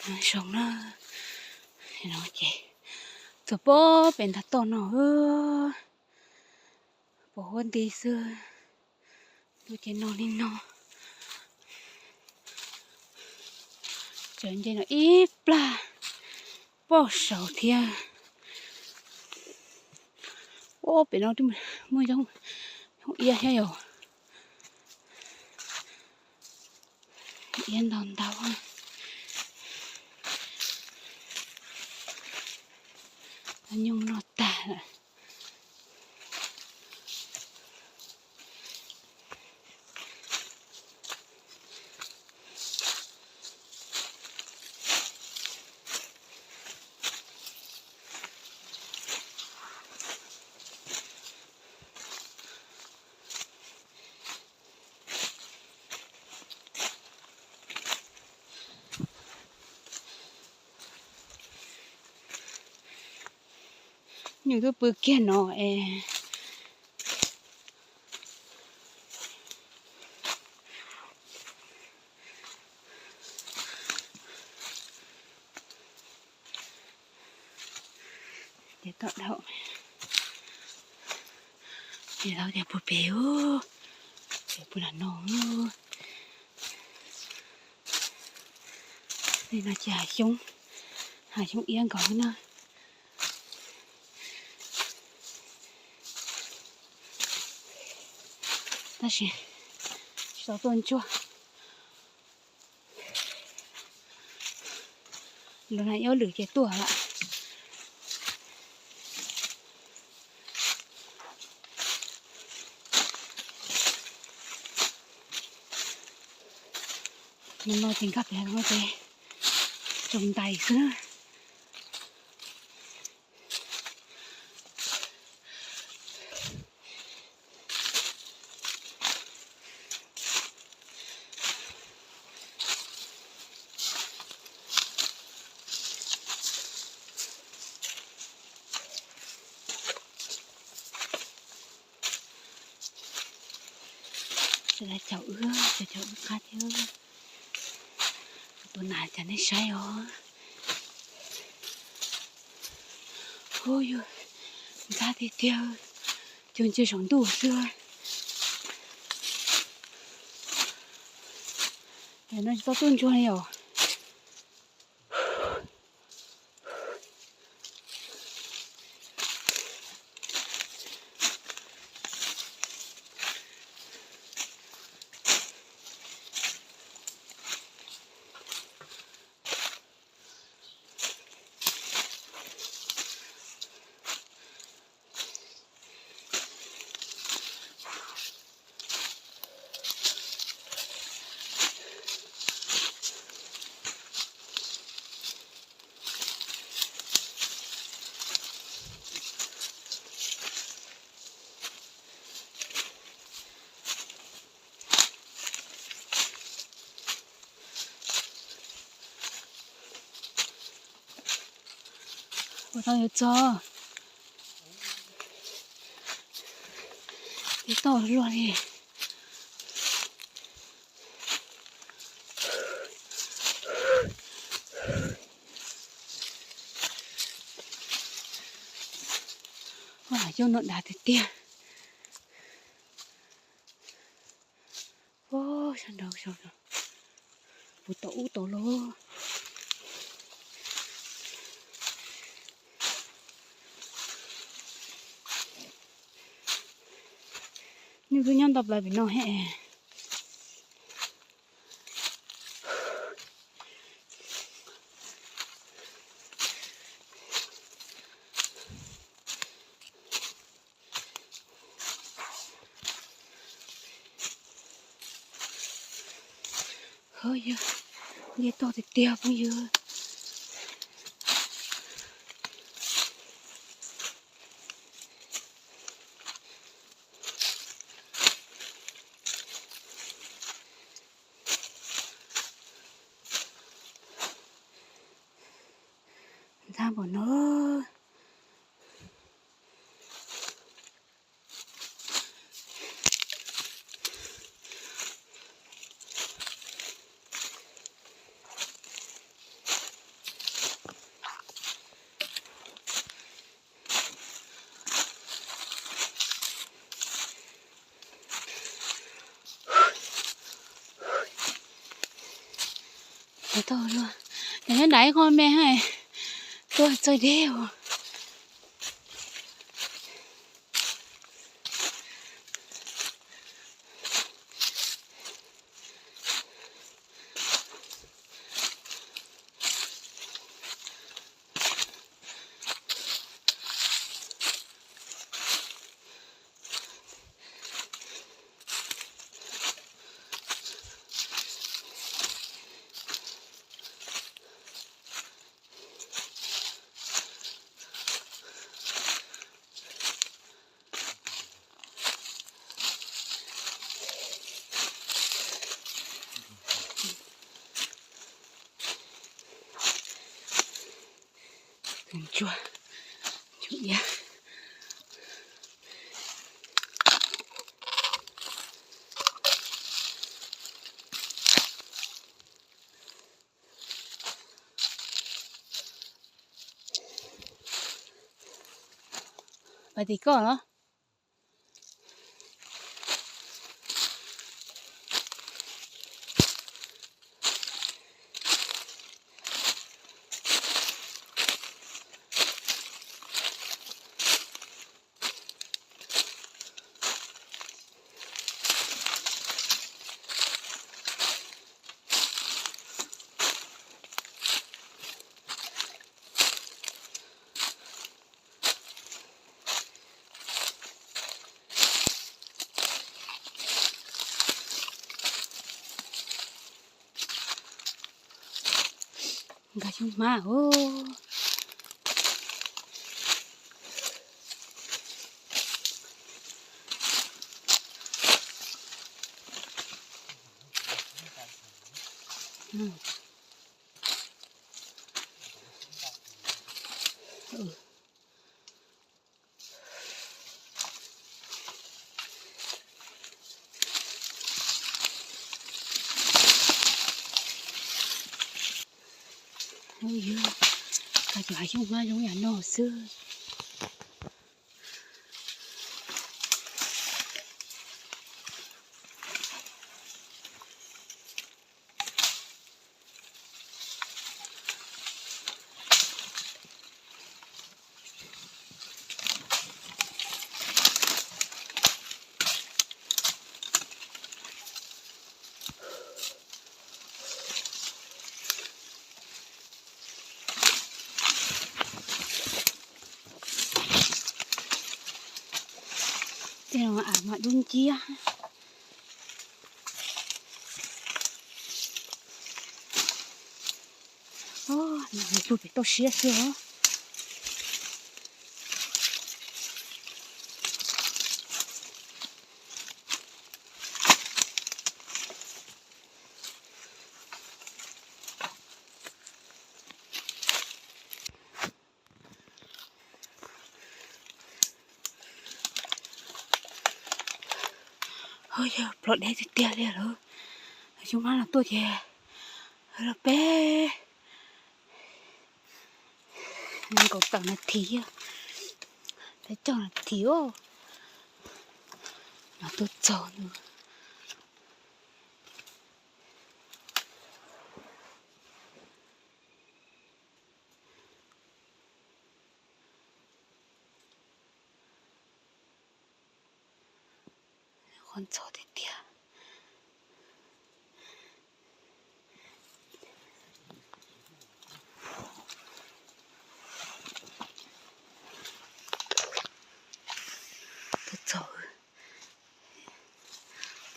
Zoo na, no ces txog pem nta toj no, pos huab nti xwb, tuaj ces no li no, tseem nce no ib plag poj saud thiab. Ua pem no muaj zoo iab thiab yom, iab ntau ntau, nyooj no tag lawm. Nyuj twb pw kiag no es. Ces tom dhau, ces tau tias puag pem, ces puag nram no. Li no ces hav xyoob, hav xyoob iab nkaus na. Tab sis tsis tau tuaj ntsuag. Lub na ib ob lwm ces tuaj lawm. Nim no ces nkag pem no ces tsaus ntais xwb. Sawv daws caum wb, caum wb qab thiab. Tus nas cas nej saib os. Hu yog ntxhab tiag tiag, cuag ntsia saum ntuj xwb. Tam no tsis tau tuaj ntsuag li os. Ua tau yuav txog. Tib toj luaj li. Ua, coj no dav tiag tiag. Ua, sab nraud, puv tau ub tau los. Nyuj twb nyob ntau plaws pem no he. Ho yog, nce toj tiag tiag phooj ywg. Ntxhab npaum no. Tau luag, nyob nram ib qho me, tuaj txawj deb os. Tus ntsuag, ntsuag iab. Pais tim koj los. Nkag xyoob hmab os. Ua yog, koj tus hav xyoob hmab zoo yam no xwb. Tej no mas dub nciab. Lub pem toj siab xwb os. Yog plom deb tiag tiag li lawm. Xyoob hmab los tuaj ces los peb nkaum tawm nas this, peb caug nas this os, mas tuaj txog ntawd. Qhov ntxhov tiag tiag. Txog,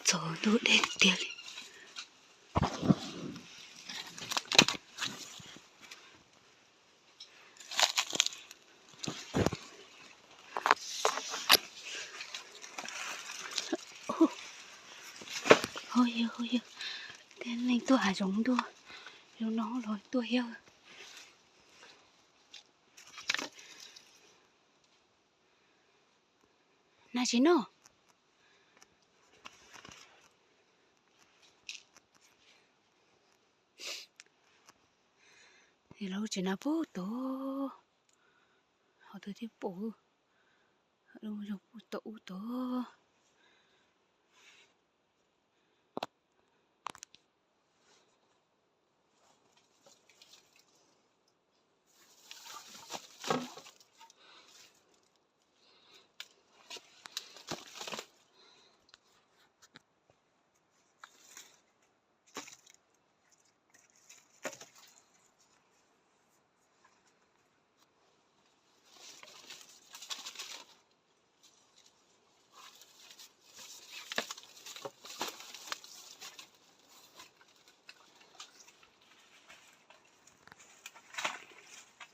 txog ntuj deb tiag li. Ho yog, ho yog, tej neeg tuaj hav zoov tuaj, zoo no los tuaj thiab. Nab tsis noj. Lawv tsev no puag tod, ho twb thiaj pom, lawv mus zog puag tom ub tod.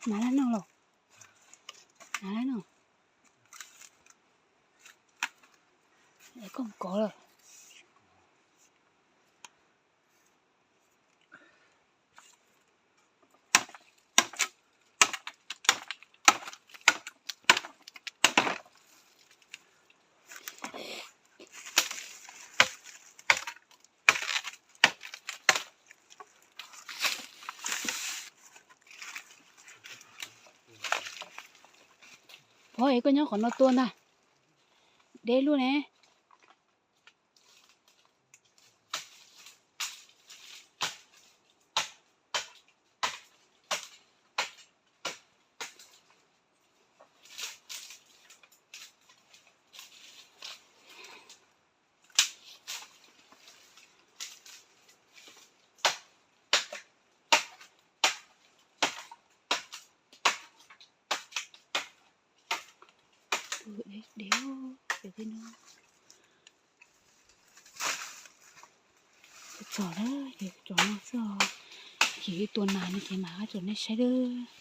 Mas laj no los, mas laj no, es koj mus kov lawm. Pov es koj nyob qhov no tua ntag, deb luaj ne. Deb, deb, deb no. Txog lawm ces cov no xwb, ces ib tua nas no ces mam rau nej saib lawm.